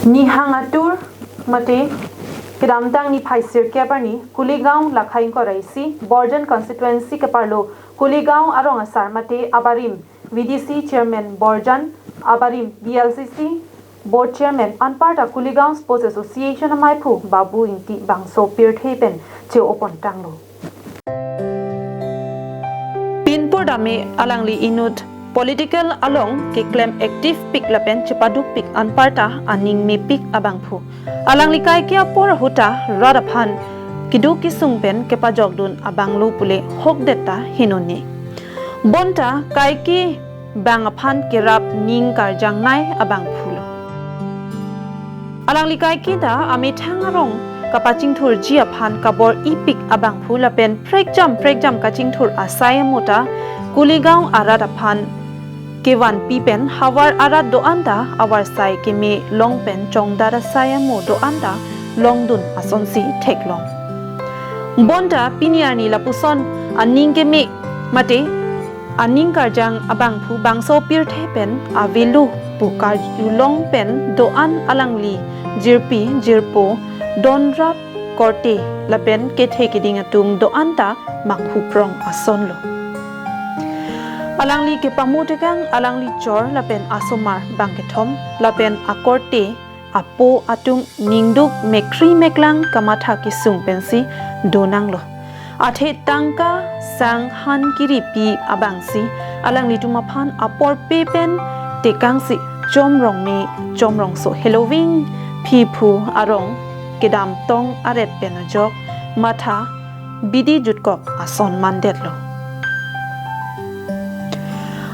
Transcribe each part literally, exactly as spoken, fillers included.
Nihang atur mate kedamtang niphai sirkep arni Kuligaon lakha ingkoi ra isi Borjan constituency keparlo Kuligaon arong asar mate abarim V D C chairman Borjan, abarim V L C C board chairman anparta Kuligaon Sports Association amaiphu Babu Ingti bangso pirthe pen che-opon tanglo. Pinpur dame alangli inut political along keklem active pik lapen chepaduk pik anparta aning mepik abangphu. Alangli kaike apor ahut ta rat aphan keduk kesung pen kepajokdun abanglo pule hokdet ta henone. Bonta kaike bang aphan kerap ning karjangnei abangphulo. Alangli kaike ta amethang arong kapachingthurji aphan kabor-ipik abangphu lapen prekjam prekjam kachingthur asai amo ta Kuligaon arat aphan kevanpi pen havar arat do-an ta avarsai keme long pen chongdat asai amo do-an ta longdun asonsi theklong. Bonta pini arni lapuson aning keme mate aning karjang abangphu bangso pirthe pen avelo pu karjulong pen do-an alangli jirpi jirpo donrap korte lapen kethe keding atum do-an ta manghuprong asonlo. Alangli kepamotekang alangli chor lapen asomar bangkethom lapen akorte apo atum ningduk mekri meklang kamatha kesung pensi donanglo. Athe tangka sang han kiripi abangsi alanglitum aphan apor pe pen tekangsi chomrong me chomrongso heloving phiphu arong kedamtong aret pen ajok matha bidi jutkok ason mandetlo.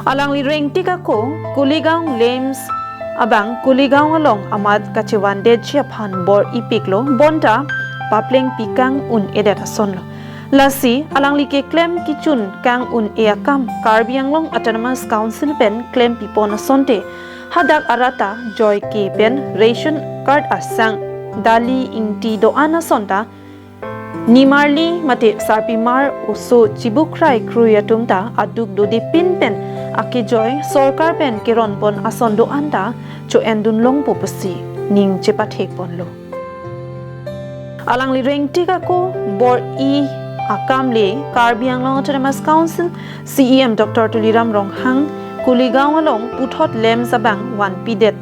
Alangli rengtik ako Kuligaon LAMPS abang Kuligaon along amat kachevandetji aphan bor-ipiklo bonta paplengpi kang un-edet asonlo. Lasi alangli keklem kechun kang un-e akam Karbi Anglong Autonomous Council pen klempipon asonte hadak arat ta joike pen ration card asang Dali Ingti do-an asonta nimarli mate sarpimar oso chibukrai krui atum ta aduk dodepin pen akejoi sorkar pen keronpon ason do-an ta cho-endun longpo pusi ning chepathekponlo. Alangli rengtik ako bor-i akam le Karbi Anglong Autonomous Council C E M Doctor Tuliram Ronghang Kuligaon along puthot LAMPS abang vanpidet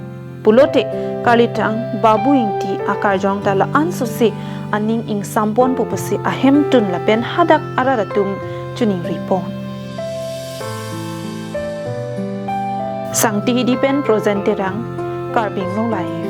pulote kalitang Babu Ingti akarjong ta la-an sose aning ingsamponpo pusi ahemtun lapen hadak arat atum choningripon. Sangti Hidi pen Projen Terang, Karbi Anglong Live.